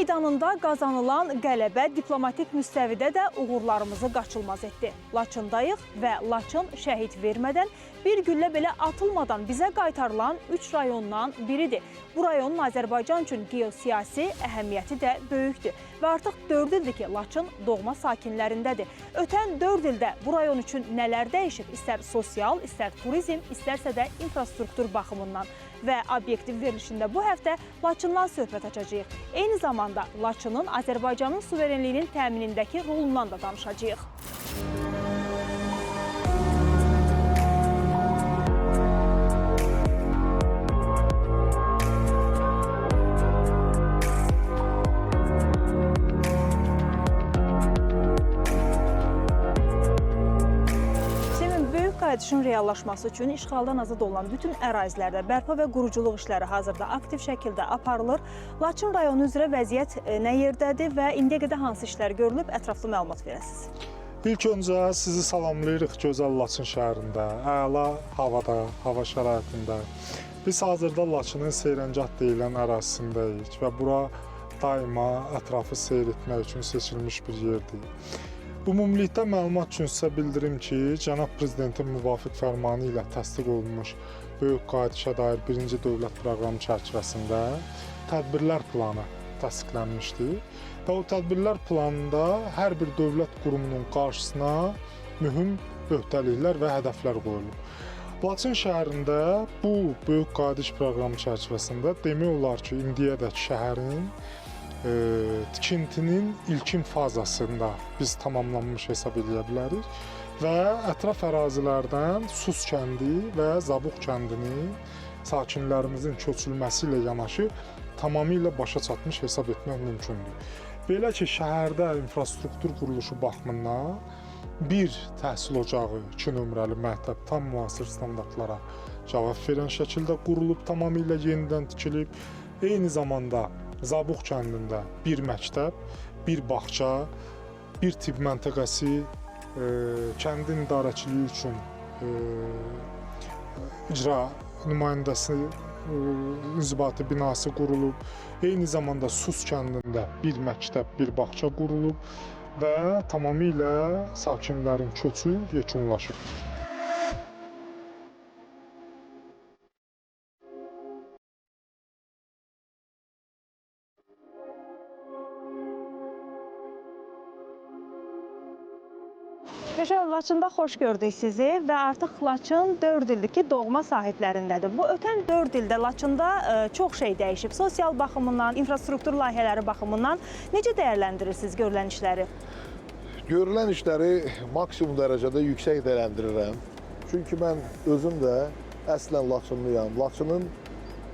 meydanında qazanılan qələbə diplomatik müstəvidə də uğurlarımızı qaçılmaz etdi. Laçındayıq və Laçın şəhid vermədən, bir güllə belə atılmadan bizə qaytarılan 3 rayondan biridir. Bu rayonun Azərbaycan üçün geosiyasi əhəmiyyəti də böyükdür və artıq 4 ildir ki, Laçın doğma sakinlərindədir. Ötən 4 ildə bu rayon üçün nələr dəyişib? İstər sosial, istər turizm, istərsə də infrastruktur baxımından. Və obyektiv verilişində bu həftə Laçından söhbət açacağıq. Eyni zamanda Laçının Azərbaycanın suverenliyinin təminindəki rolundan da danışacağıq. Qayıdışın reallaşması üçün işğaldan azad olunan bütün ərazilərdə bərpa və quruculuq işləri hazırda aktiv şəkildə aparılır. Laçın rayonu üzrə vəziyyət nə yerdədir və indiyə qədər hansı işlər görülüb? Ətraflı məlumat verəsiniz. İlk öncə sizi salamlayırıq gözəl Laçın şəhərində, əla havada, hava şəraitində. Biz hazırda Laçının Seyrəngah deyilən ərazisindəyik və bura daima ətrafı seyr etmək üçün seçilmiş bir yerdir. Ümumilikdə məlumat üçün sizə bildirim ki, Cənab Prezidentin müvafiq fərmanı ilə təsdiq olunmuş Böyük Qayıdışa dair birinci dövlət proqramı çərçivəsində tədbirlər planı təsdiqlənmişdir və o tədbirlər planında hər bir dövlət qurumunun qarşısına mühüm öhdəliklər və hədəflər qoyulub. Laçın şəhərində bu Böyük Qayıdış proqramı çərçivəsində demək olar ki, indiyədək şəhərin tikintinin ilkin fazasında biz tamamlanmış hesab eləyə bilərik və ətraf ərazilərdən Sus kəndi və Zabux kəndinin sakinlərimizin köçülməsi ilə yanaşı tamamilə başa çatmış hesab etmək mümkündür. Belə ki, şəhərdə infrastruktur quruluşu baxımından bir təhsil ocağı, 2 nömrəli məktəb tam müasir standartlara cavab verən şəkildə qurulub, tamamilə yenidən tikilib. Eyni zamanda Zabux kəndində bir məktəb, bir bağça, bir tibb məntəqəsi, kəndin idarəçiliyi üçün icra nümayəndəsi inzibati binası qurulub. Eyni zamanda Sus kəndində bir məktəb, bir bağça qurulub və tamamilə sakinlərin köçü yekunlaşıb. Laçında xoş gördük sizi və artıq Laçın 4 ildir ki, doğma sahiblərindədir. Bu ötən 4 ildə Laçında çox şey dəyişib. Sosial baxımından, infrastruktur layihələri baxımından necə dəyərləndirirsiniz görülən işləri? Görülən işləri maksimum dərəcədə yüksək dəyərləndirirəm. Çünki mən özüm də əslən Laçınlıyam. Laçının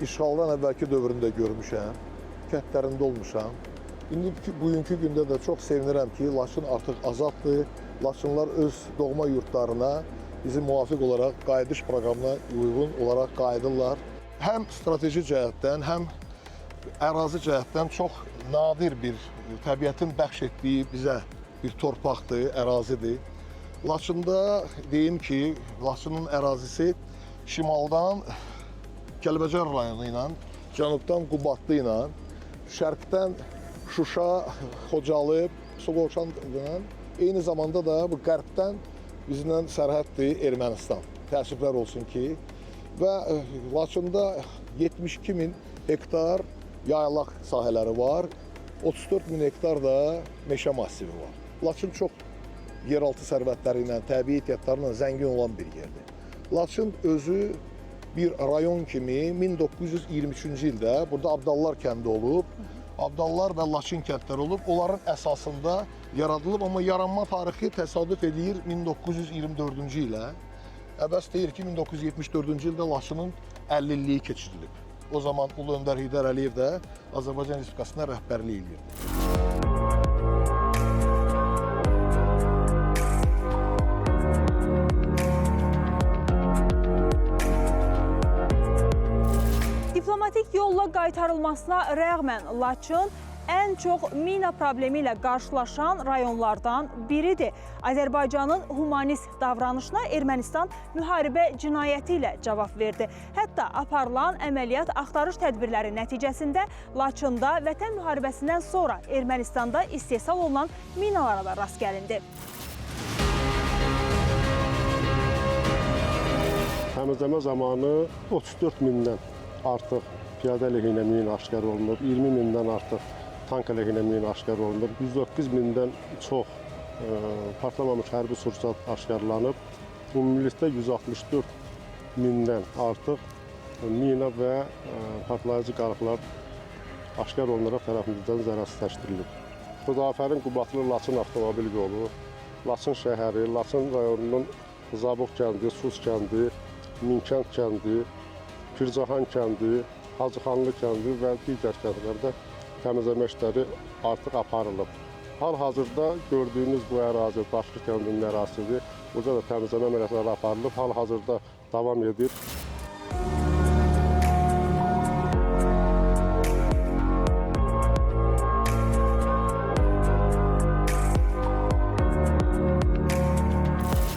işğaldan əvvəlki dövründə görmüşəm, kəndlərində olmuşam. İndi bugünkü gündə də çox sevinirəm ki, Laçın artıq azaddır. Laçınlar öz doğma yurtlarına bizim müvafiq olaraq qayıdış proqramına uyğun olaraq qayıdırlar. Həm strateji cəhətdən, həm ərazi cəhətdən çox nadir bir təbiətin bəxş etdiyi bizə bir torpaqdır, ərazidir. Laçında deyim ki, Laçının ərazisi şimaldan Kəlbəcər rayonu ilə, cənubdan Qubadlı ilə, şərqdən Şuşa, Xocalı, Soqoçan ilə, eyni zamanda da bu qərbdən bizimlə sərhəddir Ermənistan. Təəssüflər olsun ki, və Laçında 72 min hektar yaylaq sahələri var, 34 min hektar da meşə massivi var. Laçın çox yeraltı sərvətləri ilə, təbii ehtiyatlarla zəngin olan bir yerdir. Laçın özü bir rayon kimi 1923-cü ildə burada Abdallar kəndi olub, Abdallar və Laçın kəndləri olub, onların əsasında yaradılıb, amma yaranma tarixi təsadüf eləyir 1924-cü ilə. Əbəs deyir ki, 1974-cü ildə Laçının 50 illiyi keçirilib. O zaman Ulu Öndər Heydər Əliyev də Azərbaycan Respublikasına rəhbərlik eləyirdi. Diplomatik yolla qaytarılmasına rəğmən Laçın ən çox mina problemi ilə qarşılaşan rayonlardan biridir. Azərbaycanın humanist davranışına Ermənistan müharibə cinayəti ilə cavab verdi. Hətta aparılan əməliyyat axtarış tədbirləri nəticəsində Laçında Vətən müharibəsindən sonra Ermənistanda istehsal olunan minalara da rast gəlindi. Təmizləmə zamanı 34 mindən artıq piyada əleyhinə min aşkar olunub, 20 mindən artıq tank əleyhinə min aşkar olunub, 109 mindən çox partlamamış hərbi sursat aşkarlanıb. Ümumilikdə 164 mindən artıq mina və partlayıcı qalıqlar aşkar olunaraq tərəfimizdən zərərsizləşdirilib. Xudafərin Qubadlı Laçın avtomobil yolu, Laçın şəhəri, Laçın rayonunun Zabux kəndi, Sus kəndi, Minkənd kəndi, Pircahan kəndi, Hacıxanlı kəndi və digər kəndlərdə təmizləmə işləri artıq aparılıb. Hal-hazırda gördüyünüz bu ərazi Daşlı kəndinin ərazisidir. Burada da təmizləmə əməliyyatları aparılıb, hal-hazırda davam edir.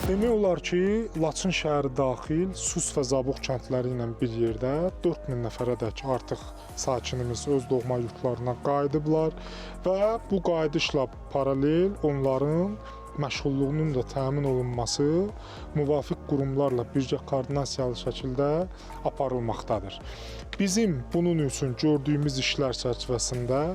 Demək olar ki, Laçın şəhəri daxil Sus və Zabux kəndləri ilə bir yerdə 4000 nəfərədək artıq sakinimiz öz doğma yurtlarına qayıdıblar və bu qayıdışla paralel onların məşğulluğunun da təmin olunması müvafiq qurumlarla birgə koordinasiyalı şəkildə aparılmaqdadır. Bizim bunun üçün gördüyümüz işlər çərçivəsində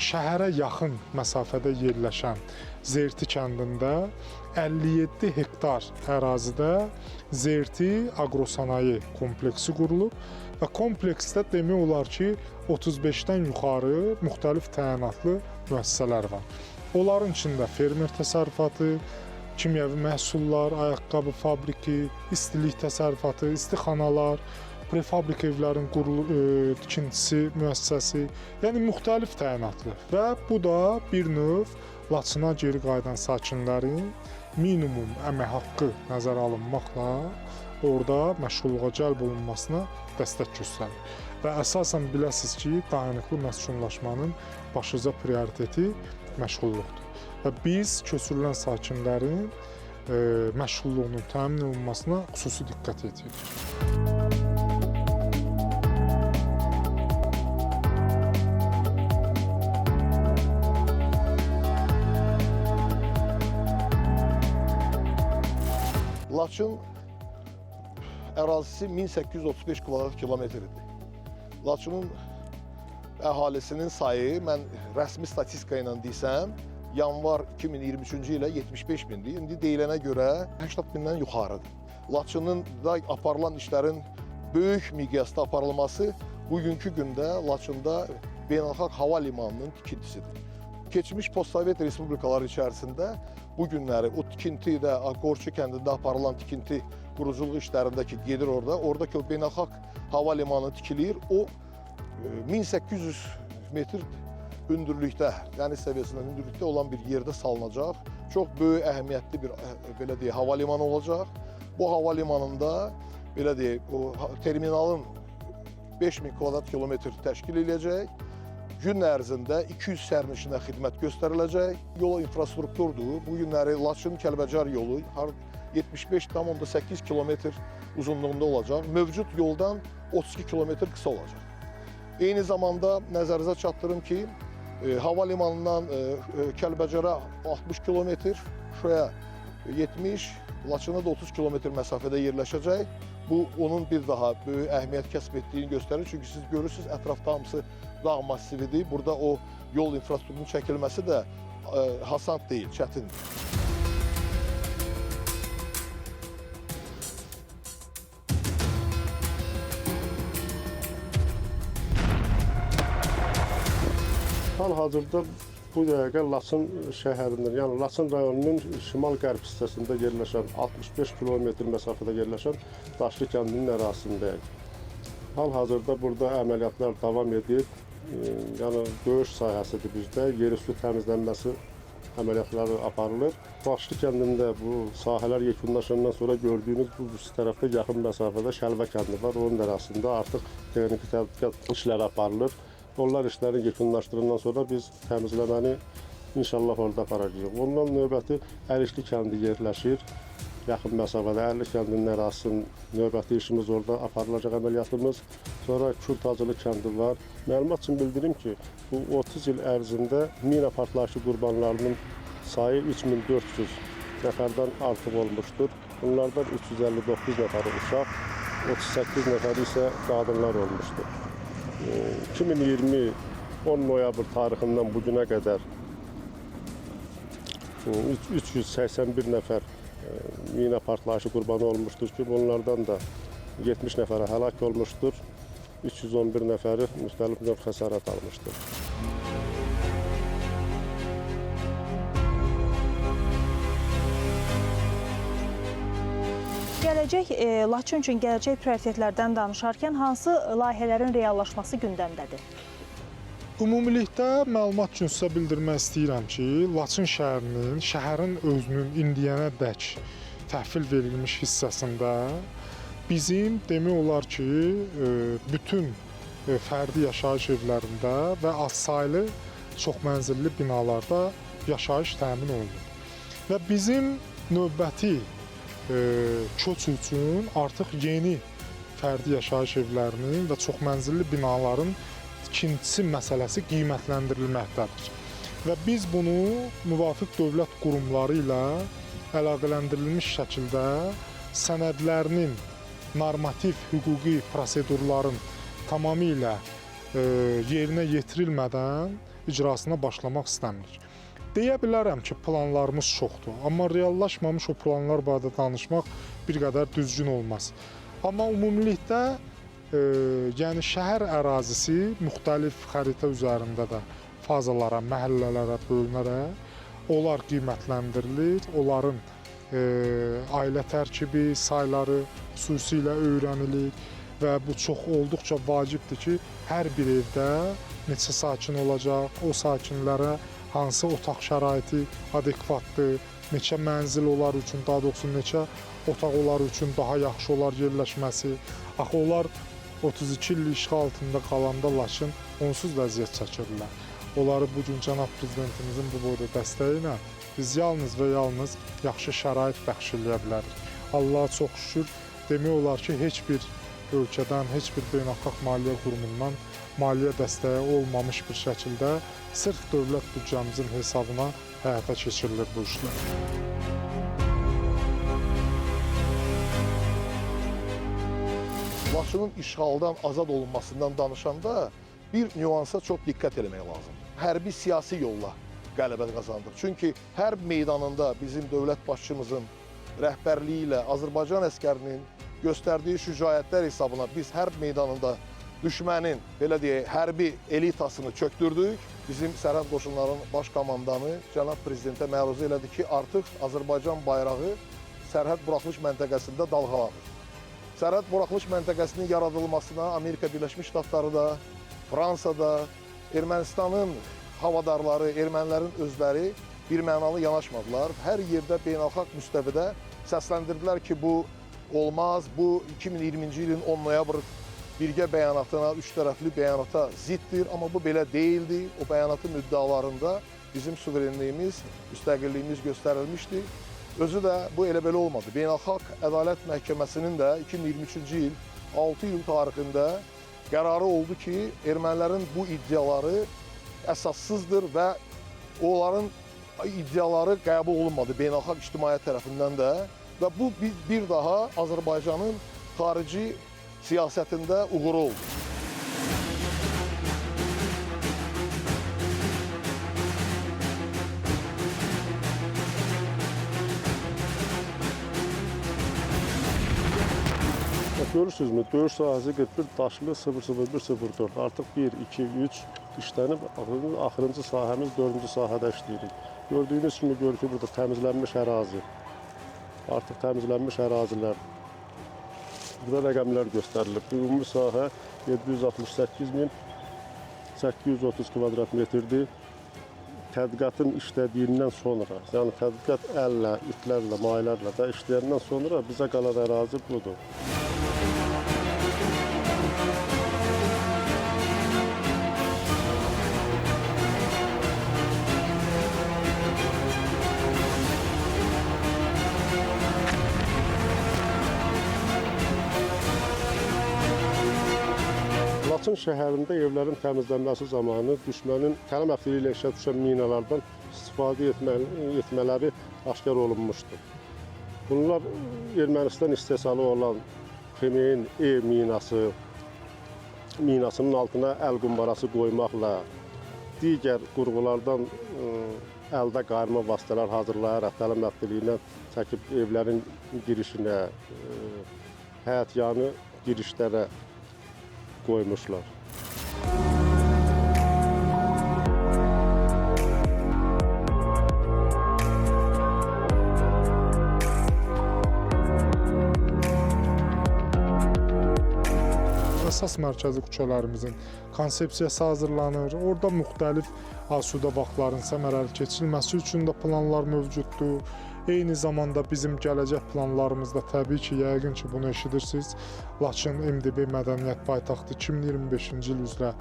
şəhərə yaxın məsafədə yerləşən Zerti kəndində 57 hektar ərazidə Zerti aqrosənaye kompleksi qurulub və kompleksdə demək olar ki, 35-dən yuxarı müxtəlif təyinatlı müəssisələr var. Onların içində fermer təsərrüfatı, kimyəvi məhsullar, ayaqqabı fabriki, istilik təsərrüfatı, istixanalar, prefabrik evlərin tikintisi müəssisəsi, yəni müxtəlif təyinatlı və bu da bir növ Laçına geri qayıdan sakinlərin minimum əmək haqqı nəzərə alınmaqla orada məşğulluğa cəlb olunmasına dəstək göstərir. Və əsasən biləsiniz ki, dayanıqlı məskunlaşmanın başlıca prioriteti məşğulluqdur. Və biz köçürülən sakinlərin məşğulluğunun təmin olunmasına xüsusi diqqət yetirik. Laçın ərazisi 1835 kvadrat kilometr idi. Laçının əhalisinin sayı, mən rəsmi statistika ilə desəm, yanvar 2023-cü ilə 75 mindir. İndi deyilənə görə 80 mindən yuxarıdır. Laçının da aparılan işlərin böyük miqyasda aparılması bugünkü gündə Laçında beynəlxalq hava limanının tikintisidir. Keçmiş postsovet respublikaları içərisində bu günləri o tikintidə, Qorçu kəndində aparılan tikinti quruculuq işlərində ki, gedir orada, oradakı o beynəlxalq hava limanı tikilir, o 1800 metr hündürlükdə, dəniz səviyyəsindən hündürlükdə olan bir yerdə salınacaq. Çox böyük əhəmiyyətli bir, belə deyək, hava limanı olacaq. Bu hava limanında, belə deyək, o terminalın 5000 kvadrat kilometr təşkil edəcək. Gün ərzində 200 sərnişinə xidmət göstəriləcək. Yol infrastrukturdur. Bu günləri Laçın-Kəlbəcər yolu 75,8 kilometr uzunluğunda olacaq. Mövcud yoldan 32 kilometr qısa olacaq. Eyni zamanda nəzərinizə çatdırım ki, hava limanından Kəlbəcərə 60 kilometr, Şuşaya 70, Laçına da 30 kilometr məsafədə yerləşəcək. Bu, onun bir daha böyük əhəmiyyət kəsb etdiyini göstərir. Çünki siz görürsünüz, ətrafda hamısı dağ massividir. Burada o yol infrastrukturunun çəkilməsi də asan deyil, çətindir. Hal-hazırda bu dəqiqə Laçın şəhərinin, yəni Laçın rayonunun şimal-qərb hissəsində yerləşən 65 kilometr məsafədə yerləşən Daşlı kəndinin ərazisindəyik. Hal-hazırda burada əməliyyatlar davam edir. Yəni döyüş sahəsidir bizdə, yerüstü təmizlənməsi əməliyyatları aparılır. Daşlı kəndində bu sahələr yekunlaşandan sonra gördüyünüz bu tərəfdə yaxın məsafədə Şəlvə kəndi var. Onun ərazisində artıq texniki tədqiqat işləri aparılır. Onlar işlərini yekunlaşdırandan sonra biz təmizləməni inşallah orada aparacağıq. Ondan növbəti Ərişli kəndi yerləşir. Yaxın məsafədə Ərişli kəndinin ərazisinin növbəti işimiz orada aparılacaq əməliyyatımız. Sonra Kürtacılı kəndi var. Məlumat üçün bildirim ki, bu 30 il ərzində mina partlayışı qurbanlarının sayı 3400 nəfərdən artıq olmuşdur. Bunlardan 359 nəfəri uşaq, 38 nəfəri isə qadınlar olmuşdur. 2020 10 noyabr tarixindən bu günə qədər 381 nəfər mina partlayışı qurbanı olmuşdur ki, bunlardan da 70 nəfəri həlak olmuşdur, 311 nəfəri müxtəlif növ xəsarət almışdır. Gələcək, Laçın üçün gələcək prioritetlərdən danışarkən hansı layihələrin reallaşması gündəmdədir? Ümumilikdə məlumat üçün sizə bildirmək istəyirəm ki, Laçın şəhərinin, şəhərin özünün indiyənə dək təhvil verilmiş hissəsində bizim demək olar ki, bütün fərdi yaşayış evlərində və azsaylı çoxmənzilli binalarda yaşayış təmin olunub. Və bizim növbəti köç üçün artıq yeni fərdi yaşayış evlərinin və çoxmənzilli binaların tikintisi məsələsi qiymətləndirilməkdədir. Və biz bunu müvafiq dövlət qurumları ilə əlaqələndirilmiş şəkildə sənədlərinin normativ hüquqi prosedurların tamamilə yerinə yetirilmədən icrasına başlamaq istəmirik. Deyə bilərəm ki, planlarımız çoxdur, amma reallaşmamış o planlar barədə danışmaq bir qədər düzgün olmaz. Amma ümumilikdə, yəni şəhər ərazisi müxtəlif xəritə üzərində də fazalara, məhəllələrə bölünərək onlar qiymətlendirilir, onların ailə tərkibi, sayları xüsusilə öyrənilir və bu çox olduqca vacibdir ki, hər bir evdə neçə sakin olacaq, o sakinlərə hansı otaq şəraiti adekvatdır, neçə mənzil onlar üçün, daha doğrusu neçə otaq onlar üçün daha yaxşı olar yerləşməsi. Axı onlar 32 illik işğal altında qalanda Laçın onsuz da əziyyət çəkirlər. Onları bu gün cənab prezidentimizin bu boyda dəstəyi ilə biz yalnız və yalnız yaxşı şərait bəxş eləyə bilərik. Allaha çox şükür, demək olar ki, heç bir ölkədən, heç bir beynəlxalq maliyyə qurumundan maliyyə dəstəyi olmamış bir şəkildə sırf dövlət büdcəmizin hesabına həyata keçirilir bu işlər. Laçının işğaldan azad olunmasından danışanda bir nüansa çox diqqət eləmək lazımdır. Hərbi siyasi yolla qələbə qazandıq. Çünki hərb meydanında bizim dövlət başçımızın rəhbərliyi ilə Azərbaycan əskərinin göstərdiyi şücaətlər hesabına biz hərb meydanında düşmənin, belə deyək, hərbi elitasını çöktürdük. Bizim sərhəd qoşunlarının baş komandanı cənab prezidentə məruzə elədi ki, artıq Azərbaycan bayrağı sərhəd buraxılış məntəqəsində dalğalanır. Sərhəd buraxılış məntəqəsinin yaradılmasına Amerika Birləşmiş Ştatları da, Fransada, Ermənistanın havadarları, ermənilərin özləri bir mənalı yanaşmadılar. Hər yerdə beynəlxalq müstəvidə səsləndirdilər ki, bu olmaz, bu 2020-ci ilin 10 noyabr birgə bəyanatına, üç tərəfli bəyanata ziddir, amma bu belə deyildi. O bəyanatın müddəalarında bizim suverenliyimiz, müstəqilliyimiz göstərilmişdi. Özü də bu elə belə olmadı. Beynəlxalq Ədalət Məhkəməsinin də 2023-cü il 6 iyul tarixində qərarı oldu ki, ermənilərin bu iddiaları əsassızdır və onların iddiaları qəbul olunmadı beynəlxalq ictimaiyyət tərəfindən də və bu bir daha Azərbaycanın xarici siyasətində uğuru oldu. Görürsünüzmü? Döyüş sahəsi 41 daşlı 00104. Artıq 1, 2, 3 işlənib, axırıncı sahəmiz 4-cü sahədə işləyirik. Gördüyünüz kimi görür ki, burada təmizlənmiş ərazi. Artıq təmizlənmiş ərazilər. Burada rəqəmlər göstərilib. Ümumi sahə 768.830 kvadrat metrdir. Tədqiqatın işlədiyindən sonra, yəni tədqiqat əllə, itlərlə, maylarla da işləyəndən sonra bizə qalan ərazi budur. Laçın şəhərində evlərin təmizlənməsi zamanı düşmənin təlim əfsiri ilə işə düşən minalardan istifadə etmələri aşkar olunmuşdur. Bunlar Ermənistan istehsalı olan FMN-E minası, minasının altına əl qumbarası qoymaqla, digər qurğulardan əldə qayırma vasitələr hazırlayaraq təlim məftiliyinə ilə çəkib evlərin girişinə, həyətyanı girişlərə qoymuşlar. Əsas mərkəzi küçələrimizin konsepsiyası hazırlanır. Orada müxtəlif asudə vaxtların səmərəli keçirilməsi üçün də planlar mövcuddur. Eyni zamanda bizim gələcək planlarımızda təbii ki, yəqin ki, bunu eşidirsiniz. Laçın MDB Mədəniyyət Paytaxtı 2025-ci il üzrə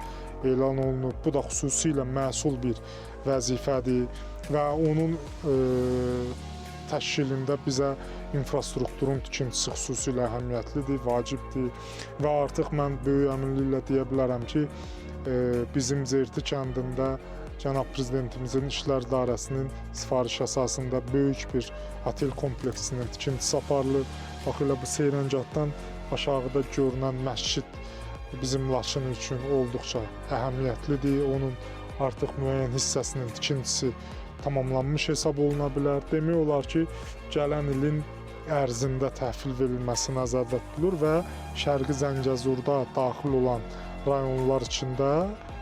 elan olunub. Bu da xüsusilə məsul bir vəzifədir və onun təşkilində bizə infrastrukturun tikintisi xüsusilə əhəmiyyətlidir, vacibdir və artıq mən böyük əminliklə deyə bilərəm ki, bizim Zerti kəndində cənab prezidentimizin İşlər İdarəsinin sifarişi əsasında böyük bir otel kompleksinin tikintisi aparılır. Bax elə bu Seyrəngahdan aşağıda görünən məscid bizim Laçın üçün olduqca əhəmiyyətlidir. Onun artıq müəyyən hissəsinin tikintisi tamamlanmış hesab oluna bilər. Demək olar ki, gələn ilin ərzində təhvil verilməsi nəzərdə tutulur və Şərqi Zəngəzurda daxil olan rayonlar içində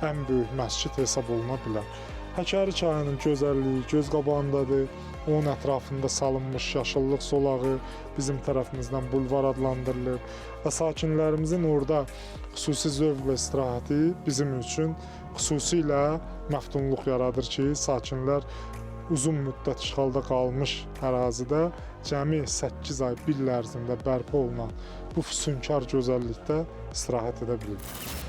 ən böyük məscid hesab oluna bilər. Həkəri çayının gözəlliyi göz qabağındadır. Onun ətrafında salınmış yaşıllıq zolağı bizim tərəfimizdən bulvar adlandırılır və sakinlərimizin orada xüsusi zövq və istirahəti bizim üçün xüsusilə məftunluq yaradır ki, sakinlər uzun müddət işğalda qalmış ərazidə cəmi 8 ay bir il ərzində bərpa olunan bu füsunkar gözəllikdə istirahət edə bilirlər.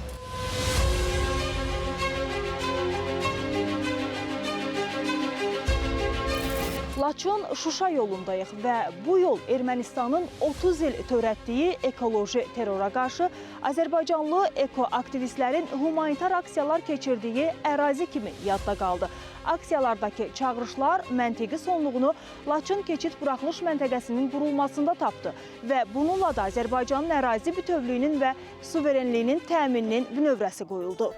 Laçın Şuşa yolundayıq və bu yol Ermənistanın 30 il törətdiyi ekoloji terrora qarşı Azərbaycanlı ekoaktivistlərin humanitar aksiyalar keçirdiyi ərazi kimi yadda qaldı. Aksiyalardakı çağırışlar məntiqi sonluğunu Laçın keçid buraxılış məntəqəsinin qurulmasında tapdı və bununla da Azərbaycanın ərazi bütövlüyünün və suverenliyinin təmininin bünövrəsi qoyuldu.